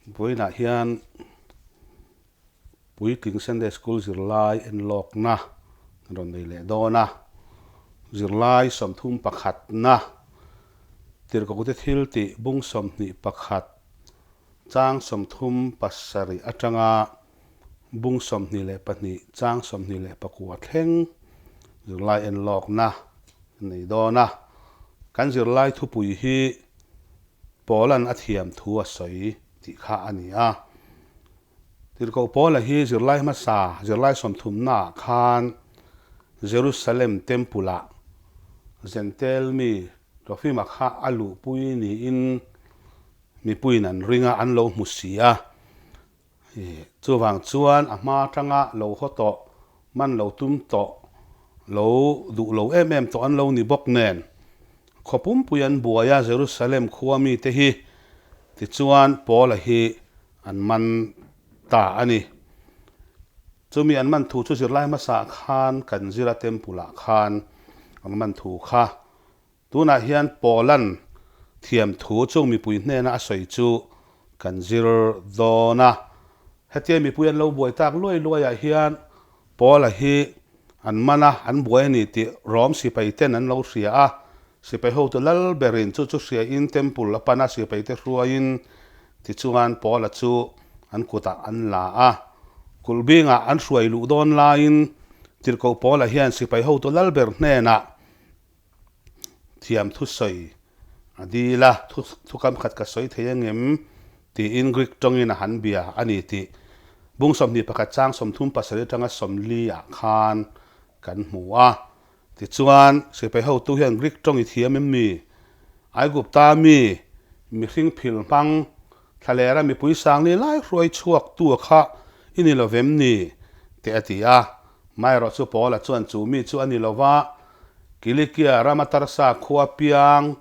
Vawiinah hian Puitling Sunday School zirlai enlawkna kan rawn nei leh dawn a, zirlai 31na Tirhkohte thiltih bung 21 chang 37 atanga bung 22 chang 29 thleng zirlai enlawkna kan nei dawn a. Kan zirlai thupui hi Paula'n a thiam thu a sawi tih kha a ni a. Tirhkoh Paula hi zirlai hmasa, zirlai sawmthumnaah khan Jerusalem Temple-ah Jentail mi Trofima kha a luhpui niin mipuiin an ring a, an lo hmu si a. Chuvang chuan a hma atanga lo haw tawh, man lo tum tawh, lo duh lo em em tawh an lo ni bawk nen, khaw pumpui an buai a, Jerusalem khua mite hi tichuan Paula hi an man ta a ni. Chumi an man thu chu zirlai hmasa khan kan zira temple ah khan an man thu kha Tunah hian Paula'n thiamthu chung mipui hnena a sawi chu kan zir dawn a. Hetia mipui an lo buai tak luai luaiah hian Paula hi an man a, an buai a ni tih Rom sipai ten an lo hria a. Sipai hotu lal berin chu chu hriain Temple a pan a, sipai te hruaiin tichuan Paula chu an kutah an la a. Kulhbingah an hruai luh dawn laiin Tirhkoh Paula hian sipai hotu lal ber hnenah Thiam thusawi a dil a, thu kam khat ka sawi thei angem tiin Greek tawngin a han bia a ni tih bung 21 chang 37 atanga 40 ah khan kan hmu a. Tichuan, sipai hotu hian Greek tawng i thiam em mi? Aigupta mi, mihring phil hmang, thlalera mipui sangli lai hruai chhuak tu kha i ni lovem ni? te a ti a. Maherawh chu Paula chuan chu mi chu a ni lo va, Kilikia rama Tarsa khua piang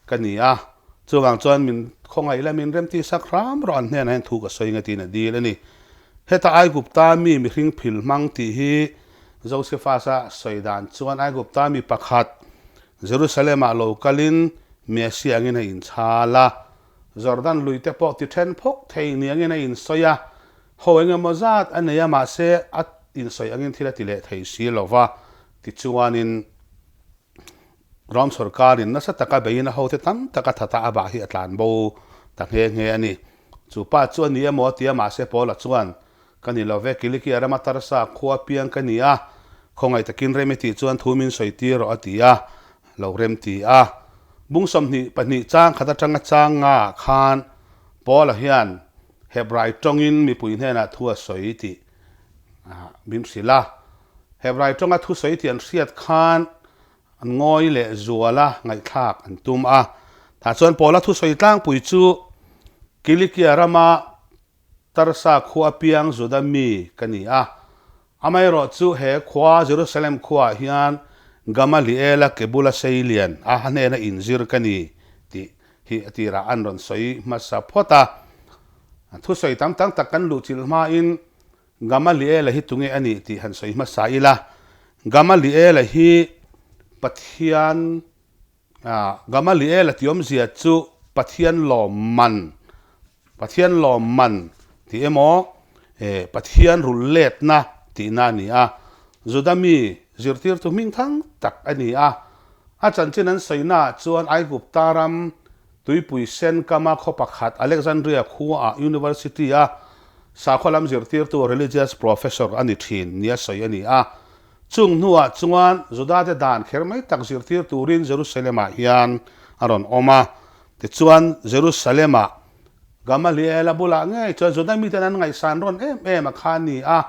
ka ni a, chuvang chuan min khawngaih la min remti sak hram rawh an hnenah hian thu ka sawi nge tiin a dil a ni. Heta Aigupta mi mihring phil hmang tih hi Josephus-a sawi dan chuan Aigupta mi pakhat Jerusalem-ah lo kalin Messiah angin a inchhal a, Jordan lui te pawh ti then phawk thei ni angin a insawi a, Ho eng emaw zat a nei a, mahse a insawi angin thil a ti leh thei si lo va, tichuanin Ram sawrkarin nasa taka beiin a hote tam taka thata a bah hi a tlan bo ta nghe nghe a ni. Chu pa chu a ni emaw a ti a, mahse Paula chuan, Ka ni lo ve, Kilikia rama Tarsa khua piang ka ni a, khawngaih takin rem i tih chuan thu min sawi tir rawh a ti a, lo rem ti a. Bung 22 chang khat atanga chang ngaah khan Paula hian Hebrai tawngin mipui hnenah thu a sawi tih min hrilh a. Hebrai tawnga thu sawi tih an hriat khan an ngawi leh zual a, ngaihthlak an tum a. Tah chuan Paula thu sawi tlangpui chu Kilikia rama Tarsa khua piang Juda mi ka ni a. Amaherawh chu he khua Jerusalem khuaah hian Gamaliela ke bula sei lian a hnena inzir ka ni tih hi a tirah an rawn sawi hmasa phawt a. Thusawi tam tak tak kan luhchilh hmain Gamaliela hi tunge a nih tih han sawi hmasa ila. Gamaliela hi Pathian Gamaliela tih awmzia chu Pathian lawmman, Pathian lawmman tih emaw Pathian rulh letna tihna a ni a. Juda mi zirtirtu hming thang tak a ni a. A chanchin an sawinaah chuan Aigupta ram tuipui sen kama khaw pakhat Alexandria khuaah University-a sakhaw lam zirtirtu religious professor a ni thin nia sawi a ni a. Chung hnuah chuan Judate dan kher mai tak zirtir turin Jerusalem-ah hian a rawn awm a. Tichuan, Jerusalem-ah Gamaliel-a bulah ngei chuan Juda miten an ngaihsan rawn em em a kha a ni a.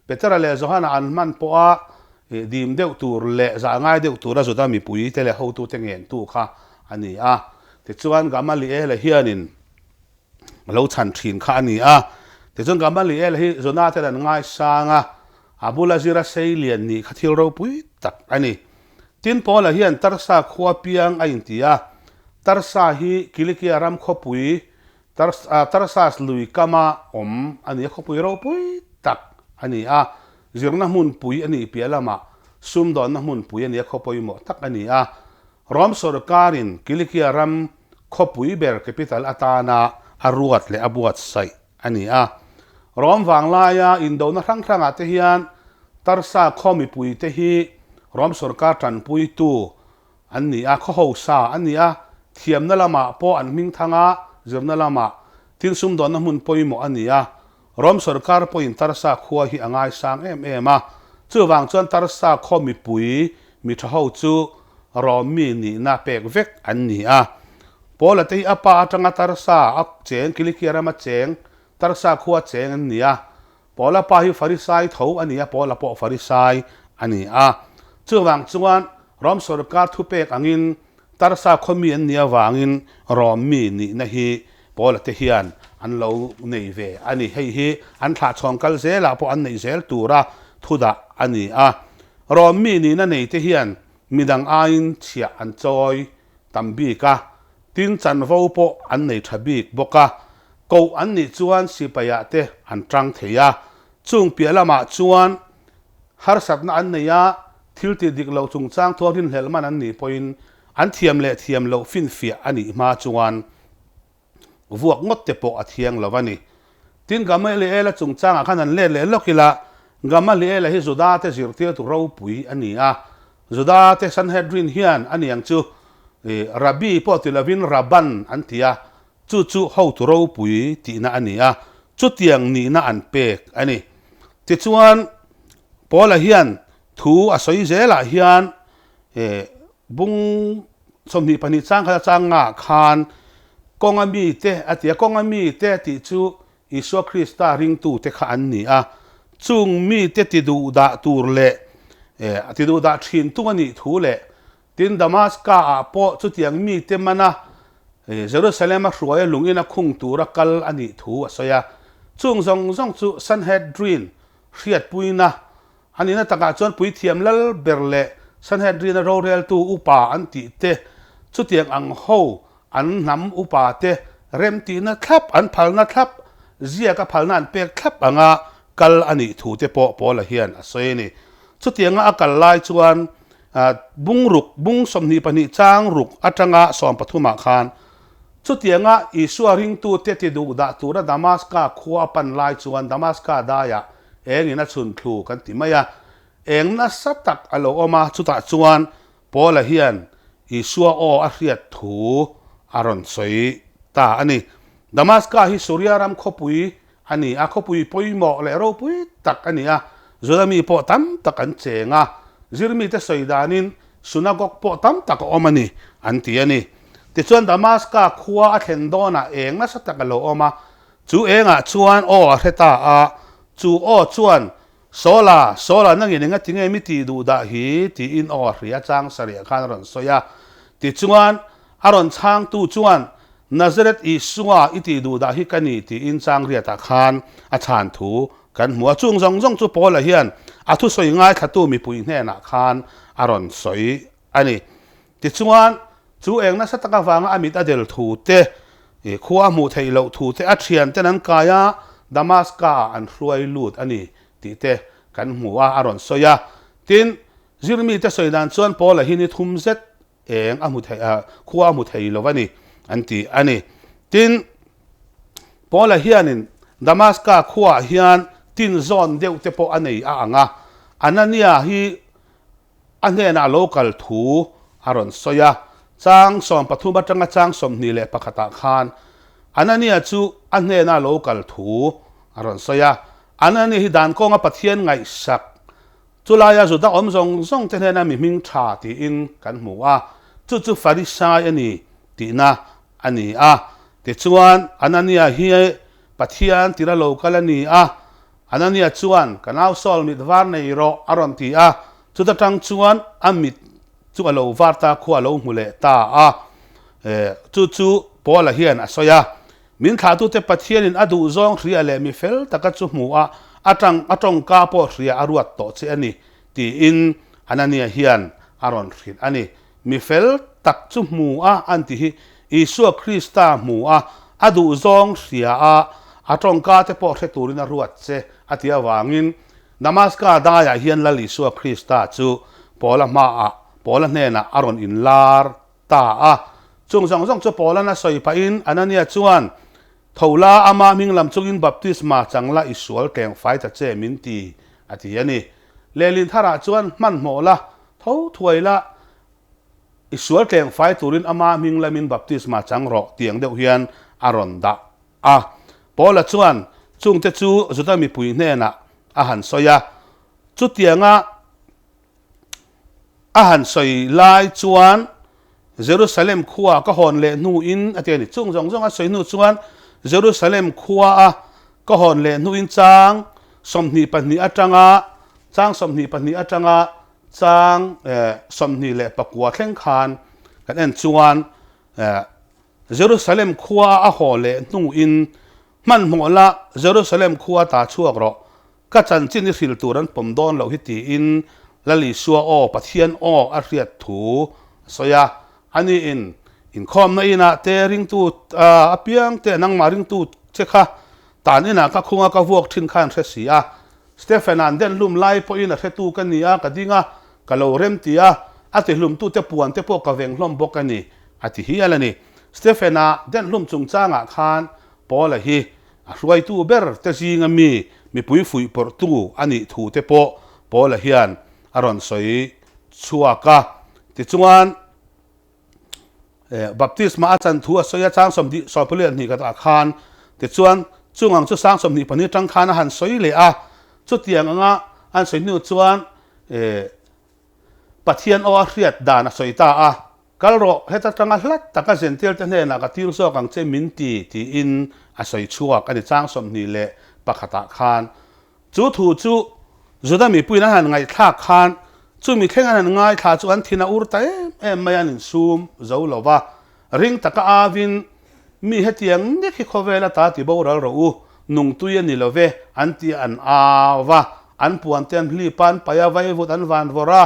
Petera leh Johana an hman pawha dim deuh tur leh zah ngai deuh tura Juda mipuite leh hotute ngentu kha a ni a. Tichuan, Gamaliel-a hianin a lo chhan thin kha a ni a. Tichuan Gamaliel hi Jonathan an ngaisang a, a bula zira sei lian nih kha thil ropui tak a ni. Tin, Paula hian Tarsa khua piang a inti a, Tarsa hi Kilikia ram khawpui Tarsas lui kama awm a ni a, khawpui ropui tak a ni a, zirna hmunpui a nih piah lamah sumdawnna hmunpui a ni a, khaw pawimawh tak a ni a. Rom sawrkarin Kilikia ram khawpui ber capital atana a ruat leh a buatsaih a ni a. Rom vanglaia indona hrang hrangah te hian Tarsa khaw mipuite hi Rom sorkar tanpuitu an ni a, khaw hausa an ni a, thiamna lamah pawh an hming thang a, zirna lamah thil sumdawnna hmun pawimawh a ni a. Rom sorkar pawhin Tarsa khua hi a ngaisang em em a, chuvang chuan Tarsa khaw mipui mi tha ho chu Rom mi nihna pek vek an ni a. Paula te hi a pa atanga Tarsa a cheng, Kilikia rama cheng, Tarsa khua cheng an ni a. Paula pa hi Farisai tho a ni a, Paula pawh Farisai a ni a. Chuvang chuan Rom sorkar thupek angin Tarsa khaw mi an nih avangin Rom mi nihna hi Paula te hian an lo nei ve a ni. Hei hi an thlahchhawng kal zelah pawh an neih zel tura thudah a ni a. Rom mi nihna nei te hian midang aiin chhiah an chawi tam bik a, tin chanvo pawh an nei tha bik bawk a. Koh an nih chuan sipaiah te an tang thei a, chung piah lamah chuan harsatna an nei a, thil tih dik loh chungchang thuam rinhlelh man an nih pawhin an thiam leh thiam loh finfiah a nih hma chuan vuak ngawt te pawh a thiang lo a ni. Tin, Gamaliela chungchangah khan an let leh lawk ila, Gamaliela hi Juda te zirtirtu ropui a ni a, Juda te Sanhedrin hian a niang chu Rabbi pawh ti lovin Rabban an ti a, chu chu hotu ropui tihna a ni a, chutiang nihna an pek a ni. Tichuan, Paula hian thu a sawi zelah hian bung 22 chang khat a chang ngah khan kawnga mite a ti a, kawnga mite tih chu Isua Krista ringtute kha an ni a, chung mite ti duhdah tur leh ti duhdah thintu a nih thu leh tin Damaska ah pawh chutiang mite mana Jerusalem a hruaia lungin a khung tura kal a nih thu a sawi a, chung zawng zawng chu Sanhedrin hriatpuina A nihna takah chuan puithiam lal ber leh Sanhedrin-a roreltu upa an tih te, chutiang ang ho an hnam upa te remtihna thlap, an phalna thlap, ziaka phalna an pek thlap anga kal a nih thu te pawh Paula hian a sawi a ni. Chutianga a kal lai chuan bung ruk, bung 22 chang ruk atanga sawmpathumah khan chutianga Isua ringtute ti duh dah tura Damaska khua a pan lai chuan Damaska daiah Engin a chhun thlu kan ti mai a, eng nasa tak a lo awm a, chutah chuan Paula hian Isua aw a hriat thu a rawn sawi ta a ni. Damaska hi Suria ram khawpui a ni a, khawpui pawimawh leh ropui tak a ni a, Juda mi pawh tam tak an cheng a, zirmite sawi danin sunagog pawh tam tak a awm a ni an ti a ni. Tichuan Damaska khua a thlen dawnah eng nasa tak a lo awm a, Chu engah chuan aw a hre ta a, chu aw chuan, Sawla, Sawla, nangin enga ti nge mi tih duh dah hi? tiin aw a hria chang sarih khan a rawn sawi a. Tichuan, a rawn chhangtu chuan, Nazareth Isua i tih duh dah hi ka ni, tiin chang riatah khan a chhan thu kan hmu a. Chung zawng zawng chu Paula hian a thusawi ngaithlatu mipui hnenah khan a rawn sawi a ni. Tichuan, chu eng nasa tak avanga a mit a del thu te, khua a hmuh theih loh thu te, a thianten an kai a, Damaska-ah an hruai lut a ni tih te kan hmu a, a rawn sawi a. Tin, zirmite sawi dan chuan Paula hi ni thum zet eng a hmu thei, khua a hmu thei lo a ni an ti a ni. Tin, Paula hianin Damaska khuaah hian tin zawn deuh te pawh a nei a ang a, Anania hi A hnenah lo kal thu a rawn sawi a, chang 13 atanga chang 21 ah khan Anania chu a hnena lo kal thu a rawn sawi a. Anania hi dan kawnga Pathian ngaihsak, chulaia Juda awm zawng zawng te hnena mi hming tha tiin kan hmu a, chu chu Farisai a ni tihna a ni a. Tichuan, Anania hi Pathian tira lo kal a ni a, Anania chuan, Ka nau Saul mit var nei rawh, a rawn ti a. Chuta tang chuan a mit chu a lo var ta, khua a lo hmu leh ta a. Chu chu Paula hian a sawi a, Min thlahtute Pathianin a duhzawng hria leh mi fel taka chu hmu a, a tang a tawngka pawh hria a ruat tawh che a ni, tiin Anania hian a rawn hrilh a ni. Mi fel tak chu hmu a an ti hi Isua Krista hmu a, a duhzawng hria a, a tawngka te pawh hre turin a ruat che a ti avangin Damaska daiah hian Lal Isua Krista chu Paula hmaah, Paula hnenah a rawn inlar ta a. Chung zawng zawng chu Paula'n a sawi pahin Anania chuan. Tho la, ama hming lam chungin baptisma chang la i sual tleng fai ta che min ti, a ti a ni. Lehlin tharah chuan hmanhmawh la, tho thuai la, i sual tleng fai turin ama hming lamin baptisma chang rawh tiang deuh hian a rawn dah a. Paula chuan chungte chu Juda mipui hnenah a han sawi a, chutianga A han sawi lai chuan Jerusalem khua ka hawn leh hnuin a ti a ni. Chung zawng zawng a sawi hnu chuan Jerusalem khua a ka hawn leh hnuin chang 22 atanga chang 22 atanga chang 29 thleng khan kan en chuan Jerusalem khua a haw leh hnuin hmanhmawh la Jerusalem khua ta chhuak rawh Ka chanchin i hrilh tur an pawm dawn loh hi tiin Lal Isua aw, Pathian aw a hriat thu a sawi a. Aniin, Inkhawmna inah te ringtu apiang te nangmah ringtu che kha tan inah ka khunga ka vuak thin kha an hre si a. Stephen-a'n den hlum lai pawhin a hretu ka ni a, ka ding a, ka lo rem ti a, a ti hlumtute puan te pawh ka veng hlawm bawk a ni, a ti hial a ni. Stephen-a den hlum chungchangah khan Paula hi A hruaitu ber te zinga mi mipui fuihpawrhtu a nih thu te pawh Paula hian a rawn sawi chhuak a. Tichuan, baptisma a chan thu a sawi a, chang 22 khatah khan. Tichuan, chung ang chu sang 24 tang khan a han sawi leh a. Chutiang anga an sawi hnu chuan Pathian aw a hriat dan a sawi ta a. Kal rawh, heta tanga hlat taka Zentilte hnenah ka tir zawk ang che min ti, tiin a sawi chhuak a ni chang 21 ah khan. Chu thu chu Juda mipuiin an han ngaihthlak khan chumi thleng an han ngaithla chu an thin a ur ta em em mai a, an insum zo lo va. Ring taka avin, Mi hetiang nek hi khawvel ata ti boral rawh u, nungtui a ni lo ve, an ti an au va, an puante an hlip a, an paih a, vaivut an van vawrh a,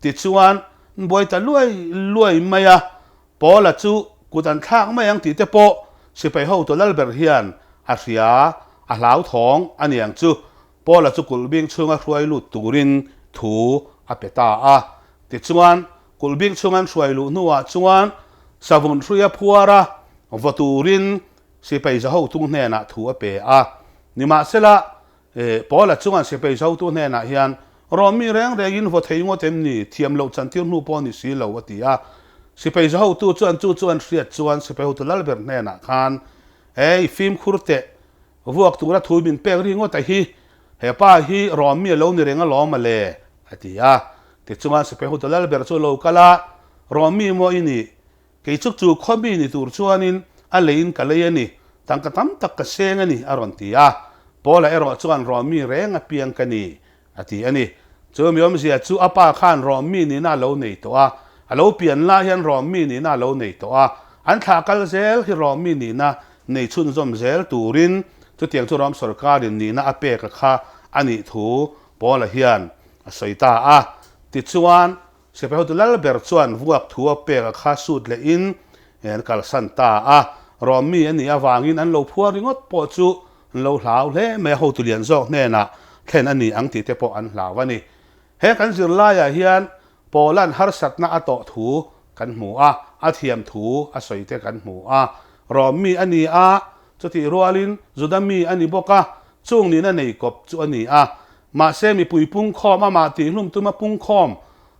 tichuan, An buai ta luai luai mai a, Paula chu kut an thlak mai ang tih te pawh sipai hotu Lalber hian a hria, a hlauthawng a ni ang chu. Paula chu kulhbing chhunga hruai lut turin thu a pe ta a. Tichuan, kulhbing chhunga an hruai luh hnuah chuan savun hruia phuara vaw turin sipai zahotu hnenah thu a pe a. Nimahsela, Paula chuan sipai zotu hnenah hian, Rawh mi reng rengin vaw thei ngawt em ni? Thiam loh chantir hnu pawh ni si lo, a ti a. Sipai zohotu chuan chu chu an hriat chuan sipai hotu Lalber hnenah khan, Ei, fimkhur teh, vuak tura thu min pek ri ngawt a hi, he pa hi rawh mi a lo ni reng alawm a le, a ti a. Tichuan sipai hotu Lalber chu a lo kal a, Rawh mi maw i nih? Kei chu chu khaw mi ni tur chuanin a leiin ka lei a ni, tangka tam tak ka seng a ni, a rawn ti a. Paula erawh chuan Rom mi reng apiang ka ni, a ti a ni. Chu mi awmzia chu a pa khan Rom mi nihna a lo nei tawh a, a lo pian lai hian Rom mi nihna a lo nei tawh a, an thlah kal zel hi Rom mi nihna nei chhunzawm zel turin chutiang chu Rom sawrkarin nihna a pek a kha a nih thu Paula hian a sawi ta a. Tichuan, Sipai hotu lal ber chuan vuak thu a pek a kha sut lehin an kalsan ta a. Rom mi a nih avangin an lo phuar ringawt pawh chu an lo hlau hle mai a, hotu lian zawk hnenah thlen a ni ang tih te pawh an hlau a ni. He kan zirlaiah hian Paula'n harsatna a tawh thu kan hmu a, a thiam thu a sawi te kan hmu a. Rom mi a ni a, chutih rualin Juda mi a ni bawk a, chung nihna nei kawp chu a ni a. Mahse mipui pungkhawm amah tihhlum tuma pungkhawm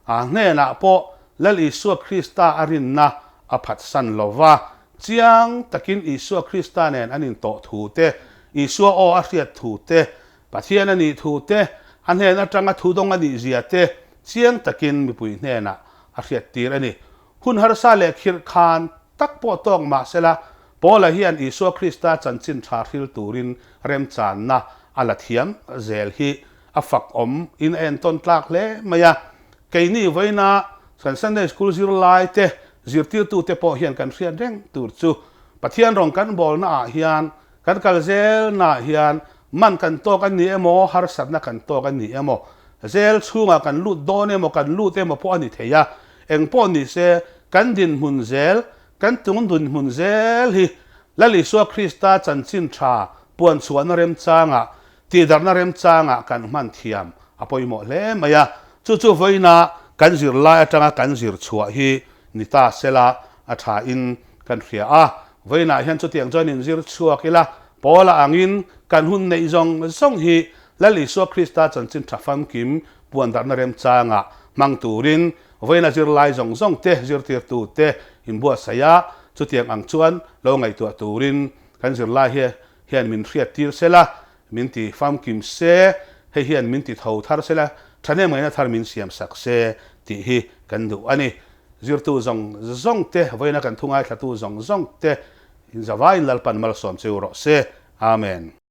a hnenah pawh Lal Isua Krista a rinna a phatsan lo va, chiang takin Isua Krista nen an intawh thu te, Isua aw a hriat thu te, Pathian a nih thu te, a hnen atanga thudawng a nih zia te chiang takin mipui hnenah a hriattir a ni. Hun harsa leh khirh khan tak pawh tawk mah sela, Paula hian Isua Krista chanchin tha hril turin remchanna a la thiam zel hi a fak awm in a entawn tlak hle mai a. Keini vawiina kan Sunday School zirlai te, zirtirtute pawh hian kan hriat reng tur chu Pathian rawng kan bawlna ah hian, kan kal zelna ah hian man kan tawk a ni emaw, harsatna kan tawk a ni emaw, zel chhungah kan lut dawn emaw, kan lut emaw pawh a ni thei a. Engpawh ni se, kan dinhmun zel, kan tung dinhmun zel hi Lal Isua Krista chanchin tha puan chhuahna remchangah, tihdarhna remchangah kan hman thiam a pawimawh hle mai a. Chu chu vawiina kan zirlai atanga kan zir chhuah hi ni ta sela a thain kan hria a. Vawiinah hian chutiang chuan inzir chhuak ila, Paula angin kan hun neih zawng zawng hi Lal Isua Krista chanchin tha famkim puan darhna remchangah hmang turin vawiina zirlai zawng zawng te, zirtirtu te inbuatsaih a, chutiang ang chuan lo ngaihtuah turin kan zirlai hi hian min hriattir sela, min ti famkim se, hei hian min ti tho thar sela, thahnem ngaihna thar min siam sak se tih hi kan duh a ni. Zirtu zawng zawng te, vawiina kan thu ngaithlatu zawng zawng te, inzavaiin Lalpan malsawm cheu rawh se. Amen.